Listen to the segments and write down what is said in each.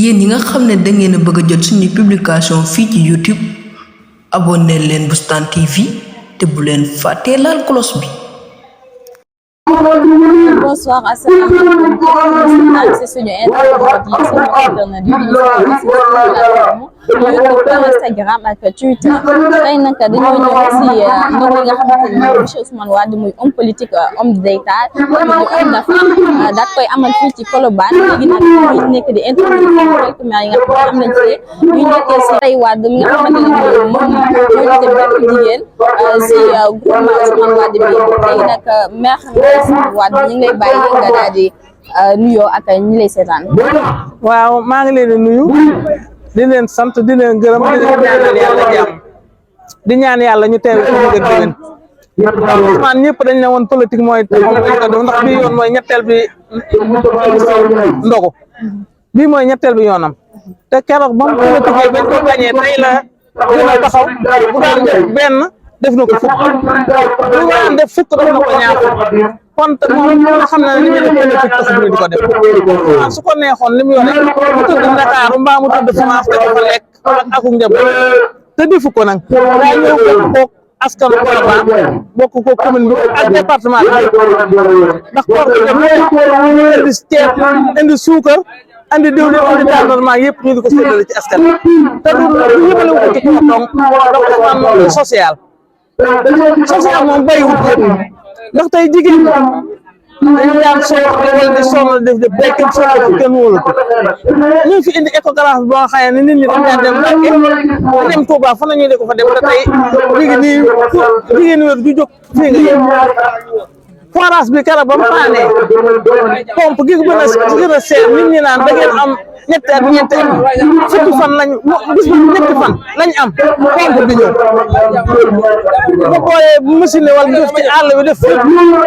yéen yi nga xam ne da ngeen a bëgg a jot suñu publication fii ci YouTube abonné leen Boustan TV te bu leen fàttee laal cloche bi. Bonsoir, assalamualaikum. C'est suñu internet yi suñu internet yi YouTube, Instagram ak Twitter. Tey nag dañoo ñëw si mbir mi nga xamante ni monsieur Ousmane Wade muy homme politique, homme d'État, homme d'affaires daal koy amal fii ci Colobane. Léegi nag ñu nekk di interview quelques maires yi nga xam ne am nañ ci ñu nekkee si tey Wade mi nga xamante ne moom mooy te bépp jigéen si groupement Ousmane Wade bi. Léegi nag maire Wade ñu ngi lay bàyyi nga daal di nuyoo ak ñi lay seetaan. waaw maa ngi leen di nuyu di leen sant di leen gërëm di leen ñaanal yàlla jàmm di ñaan yàlla ñu teew ci biir déwén. Ousmane ñëpp dañ ne woon politique mooy moom lañ ko def ndax bii yoon mooy ñetteel bi ndogu bii mooy ñetteel bi yoonam te keroog ba mu politique bañ ko gañee tey la gën a taxaw bu daan def benn def na ko fukk bu daan def fukk def na ko ñaar kon moom nga xam ne li muy def politique tax ñu di ko def su ko neexoon li mu yore mu tëdd Ndakaaru mbaa mu tëdd France dafa fa lekk ak njaboot te defu ko nag daa ñëw bokk koog askanu Colobane bokk koog commune bi ak département bi ndax koor bi def indi ceeb indi suukar andi diwlin andi tàndarma yëpp ñu di ko séddale ci askan te du yëmale wu ko ci ko donc dafa am social moom bàyyiwut yëpp ndax tey jigéen dañu daan wala di sonal def day kenn sonal ci kenn wóolu ko ñu fi indi échographie boo xam ne nit ñi dañ daan dem Mbàkke dem Touba fa nañu de ko fa dem te tey mi ngi nii jigéen wér ju jóg fii nga yem forage bi keroog ba mu paanee pompe gi gën a seer nit ñi naan da ngeen am ñetti at fukki fan lañ bis bu ñetti fan lañ am pompe bi ñëw ba booyee machine wala def ci àll bi def fépp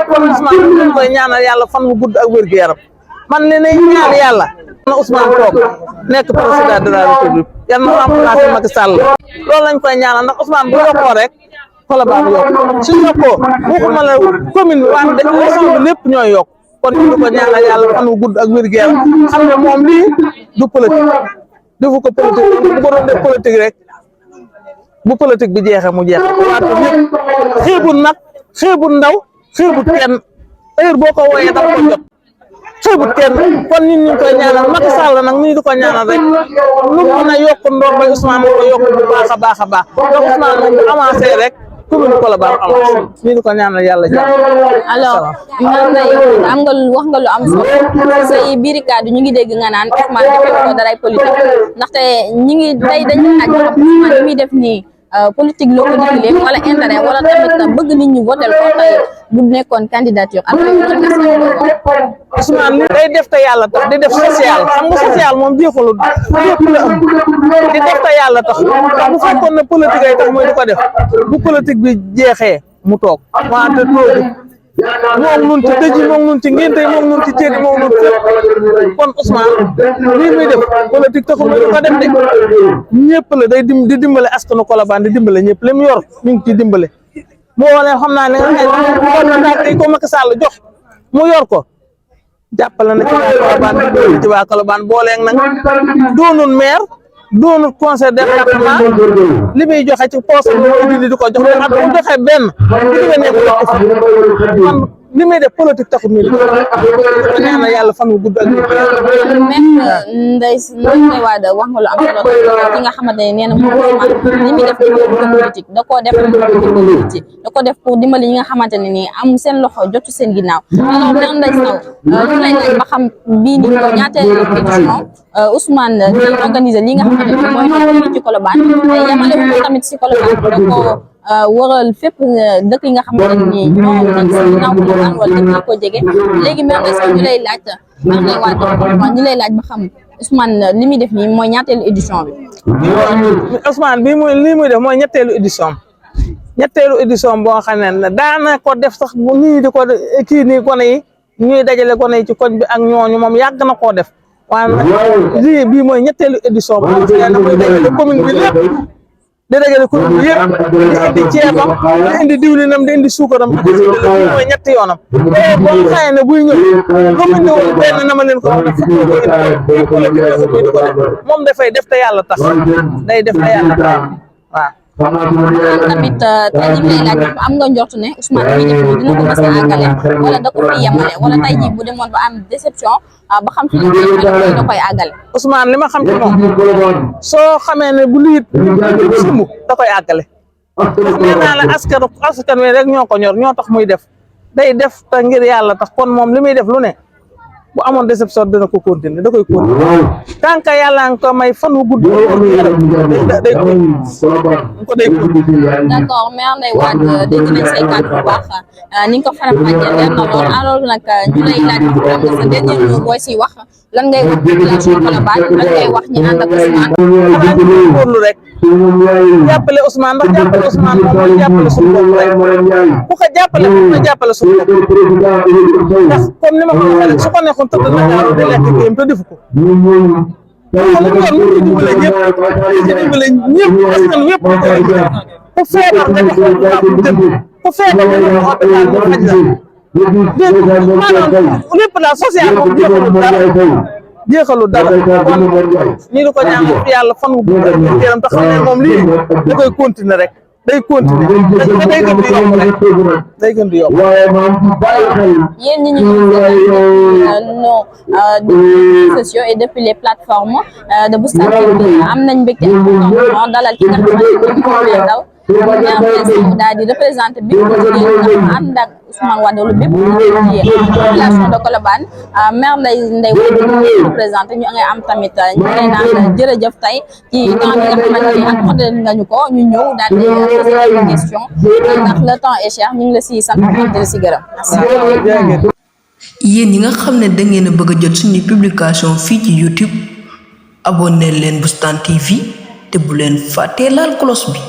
kon Ousmane ñu koy ñaanal yàlla fan mu gudd ak wér-gu-yaram man ne ne ñaan yàlla na Ousmane toog nekk président de la République yal na remplacer Macky Sall loolu lañ koy ñaanal ndax Ousmane bu yokkoo rek Colobane yokk suñ yokkoo waxuma la commune bi wante région bi lépp ñooy yokk kon ñu ko ñaanal yàlla fan wu gudd ak wér-gu-yaram xam ne moom lii du politique defu ko politique bu ko doon def politique rek bu politique bi jeexee mu jeex waate ñëpp xeebul nag xeebul ndaw xeebul kenn heure boo ko wooyee daf ko jot xeebul kenn kon ñun ñu koy ñaanal Macky Sall nag ñu di ko ñaanal rek lu mën a yokk ndoor ba Ousmane ko yokk bu baax a baax a baax donc Ousmane moom bu avancé rek commune Colobane avancé ñu di ko ñaanal yàlla jàmm. alors am nga wax nga lu am solo say biir kàddu ñu ngi dégg nga naan Ousmane defee ko daray politique ndaxte ñi ngi day dañu laaj ba xam Ousmane li muy def nii politique loo ko digalee wala intérêt wala tamit bëgg nit ñi votel ko tey bu nekkoon candidature ak Ousmane li day def te yàlla tax di def social xam nga social moom jeexul lépp la am di def te yàlla tax ndax bu fekkoon ne politique ay tax mooy di ko def bu politique bi jeexee mu toog wante toogu moom nun ci dëj yi moom nun ci ngénte yi moom nun ci céet yi moom nun fépp kon Ousmane lii muy def politique taxul di ko def de ñëpp la day di dimbale askanu Colobane di dimbale ñëpp li mu yor ñu ngi ciy dimbale boo leen xam naa ne nga xam ko Macky Sall jox mu yor ko jàppale na ci waa Colobane di ci waa Colobane booleeg nag doonul maire doonul conseil département li muy joxe ci poste bi di ko jox at bu joxe benn di nga nekk man li muy def politique taxul nii di ñaanal yàlla fan wu gudd ak Ndeye Wade wax nga lu am solo ki nga xamante ne nee na moom li muy def politique da koo def politique da ko def pour dimbali ñi nga xamante ne nii am seen loxo jotu seen ginnaaw alors Ndeye Sow ñu lay laaj ba xam bii ni ko ñaateel édition Ousmane di organiser li nga xamante ne mooy fii ci Colobane te yamale ko tamit si Colobane da ko waral fépp dëkk yi nga xamante ne nii ñoo nekk si ginnaaw Colobane wala dëkk yi ko jege léegi même Ndeye Sow ñu lay laaj ñu lay laaj ba xam Ousmane li muy def nii mooy ñaateelu édition bi. Ousmane bii muy lii muy def mooy ñetteelu édition boo xam ne daana ko def sax bu nii di ko kii nii gone yi ñuy dajale gone yi ci koñ bi ak ñooñu moom yàgg na koo def waaye lii bii mooy ñetteelu édition boo xam ne mooy dajale commune bi lépp di dajale kuréel bi yëpp di indi ceebam di indi diwlinam di indi suukaram di séddale mooy ñetti yoonam te boo xëyee ne buy ñëw comme indi woon benn na ma leen ko wax ne fukk ko indi ko di ko def moom dafay def te yàlla tax day def te yàlla tax waaw tamit tey jii lay laaj am nga njort ne Ousmane mi def dina ko mës a àggale wala da ko fi yemale wala tey jii bu demoon ba am déception ba xam fi da koy àggale. Ousmane li ma xam ci moom soo xamee ne bu liit sumb da koy àggale ndax nee naa la askan wi rek ñoo ko ñor ñoo tax muy def day def te ngir yàlla tax kon moom li muy def lu ne bu amoon déception dina ko continuer da koy continuer tant que yàlla nga ko may fan wu gudd day d'accord mère Ndeye Wade dégg nañ say kàddu bu baax ni nga ko faram-fàccee leer na lool alors nag ñu lay laaj am nga sa dernier mot booy si wax lan ngay wax population Colobane lan ngay wax ñi ànd ak Ousmane góorlu rek jàppale Ousmane ndax jàppale Ousmane moom mooy jàppale suñu bopp rek ku ko jàppale ku ko jàppale suñu bopp ndax comme ni ma ko waxee rek su ko nekkoon tëdd na gaaw di lekk géem te defu ko xam nga mu ngi dimbale ñëpp di dimbale ñëpp askan ñëpp ku feebar nga jox ko mu jënd ku feebar nga jox ko hôpital mu faj la dégg maanaam lépp daal social moom jeexalu dara kon ñi di ko ñaan fi yàlla fan wu gudd yaram te xam ne moom lii da koy continuer rek day continuer day gën di yokk rek day gën di yokk yéen ñi ñu nos sociaux et depuis les plateformes de Boustan TV am nañ mbégte contentement dalal ki nga xamante ne daal di représenté bépp jigéen nga ànd ak Ousmane Wade lu bépp population de Colobane mère Ndeye Wade ñu représenté ñu ngay am tamit ñu lay naan jërëjëf tey ci temps bi nga xamante ni accordé nga ñu ko ñu ñëw daal di poser une question ndax le temps est cher ñu ngi la si sant di la si gërëm merci. yéen ñi nga xam ne da ngeen a bëgg a jot suñu publication fii ci YouTube abonné leen Boustan TV te bu leen fàttee laal cloche bi.